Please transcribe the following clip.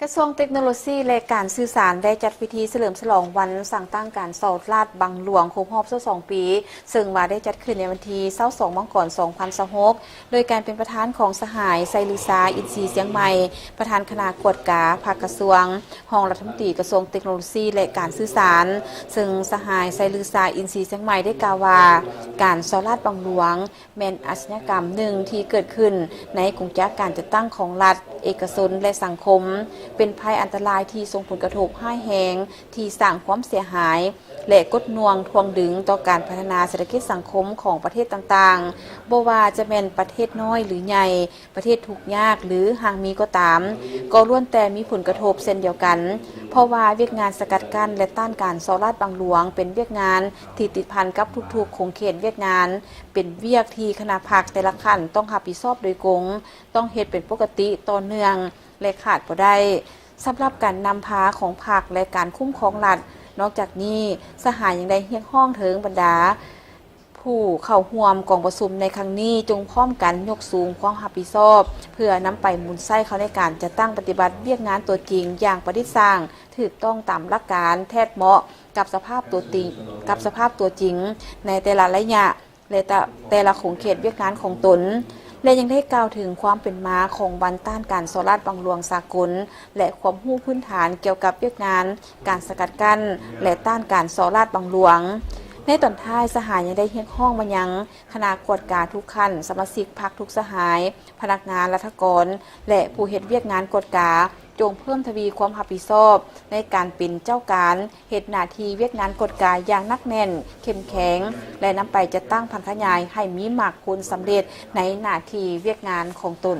ກະຊວງເຕັກໂນໂລຊີ ແລະ ການສື່ສານ ໄດ້ຈັດພິທີສະເຫຼີມສະຫຼອງວັນສ້າງຕັ້ງການສໍ້ລາດບັງຫຼວງຄົບຮອບຊາວສອງປີ ເຊິ່ງວ່າໄດ້ຈັດຂຶ້ນໃນວັນທີຊາວສອງ ມັງກອນ ສອງພັນຊາວຫົກ ໂດຍການເປັນປະທານຂອງສະຫາຍ ໄຊລືຊາ ອິນຊີຊຽງໃໝ່ ປະທານຄະນະກວດກາພາກກະຊວງ, ຮອງລັດຖະມົນຕີກະຊວງເຕັກໂນໂລຊີ ແລະ ການສື່ສານ, ເຊິ່ງສະຫາຍ ໄຊລືຊາ ອິນຊີຊຽງໃໝ່ ໄດ້ກ່າວວ່າ ການສໍ້ລາດບັງຫຼວງ ແມ່ນອາຊຍາກຳໜຶ່ງທີ່ເກີດຂຶ້ນໃນກົງຈັກການຈັດຕັ້ງຂອງລັດ, ເອກະຊົນ ແລະ ສັງຄົມ, ເປັນໄພອັນຕະລາຍທີ່ສົ່ງຜົນກະທົບຮ້າຍແຮງ, ທີ່ສ້າງຄວາມເສຍຫາຍ ແລະ ກົດໜ່ວງຖ່ວງດຶງຕໍ່ການພັດທະນາເສດຖະກິດສັງຄົມຂອງປະເທດຕ່າງໆ, ບໍ່ວ່າຈະແມ່ນປະເທດນ້ອຍ ຫຼື ໃຫຍ່, ປະເທດທຸກຍາກ ຫຼື ຮັ່ງມີກໍຕາມ, ກໍລ້ວນແຕ່ມີຜົນກະທົບເຊັ່ນດຽວກັນ, ເພາະວ່າວຽກງານສະກັດກັ້ນ ແລະ ຕ້ານການສໍ້ລາດບັງຫຼວງ ເປັນວຽກງານທີ່ຕິດພັນກັບທຸກໆຂົງເຂດວຽກງານ, ເປັນວຽກທີ່ຄະນະພັກແຕ່ລະຂັ້ນຕ້ອງຮັບຜິດຊອບໂດຍກົງ, ຕ້ອງເຮັດເປັນປົກກະຕິ, ຕໍ່ເນື່ອງ ແລະ ຂາດບໍ່ໄດ້ ສຳລັບການນຳພາຂອງພັກ ແລະ ການຄຸ້ມຄອງລັດ. ນອກຈາກນີ້, ສະຫາຍຍັງໄດ້ຮຽກຮ້ອງເຖິງບັນດາຜູ້ເຂົ້າຮ່ວມກອງປະຊຸມໃນຄັ້ງນີ້ ຈົ່ງພ້ອມກັນຍົກສູງຄວາມຮັບຜິດຊອບ ເພື່ອນຳໄປໝູນໃຊ້ເຂົ້າໃນການຈັດຕັ້ງປະຕິບັດວຽກງານຕົວຈິງຢ່າງປະດິດສ້າງ, ຖືກຕ້ອງຕາມຫຼັກການ, ແທດເໝາະກັບສະພາບຕົວຕິງ, ກັບສະພາບຕົວຈິງໃນແຕ່ລະໄລຍະ ແລະ ແຕ່ລະຂົງເຂດວຽກງານຂອງຕົນ ແລະ ຍັງໄດ້ກ່າວເຖິງຄວາມເປັນມາຂອງວັນຕ້ານການສໍ້ລາດບັງຫຼວງສາກົນ ແລະ ຄວາມຮູ້ພື້ນຖານກ່ຽວກັບວຽກງານການສະກັດກັ້ນ ແລະ ຕ້ານການສໍ້ລາດບັງຫຼວງ. ໃນຕອນທ້າຍ, ສະຫາຍຍັງໄດ້ຮຽກຮ້ອງມາຍັງຄະນະກວດກາທຸກຂັ້ນ, ສະມາຊິກພັກທຸກສະຫາຍ, ພະນັກງານລັດຖະກອນ ແລະ ຜູ້ເຮັດວຽກງານກວດກາ, ຈົ່ງເພີ່ມທະວີຄວາມຮັບຜິດຊອບໃນການເປັນເຈົ້າການ, ເຮັດໜ້າທີ່ວຽກງານກວດກາຢ່າງໜັກແໜ້ນ, ເຂັ້ມແຂງ ແລະ ນຳໄປຈັດຕັ້ງຜັນຂະຫຍາຍໃຫ້ມີໝາກຜົນສຳເລັດໃນໜ້າທີ່ວຽກງານຂອງຕົນ.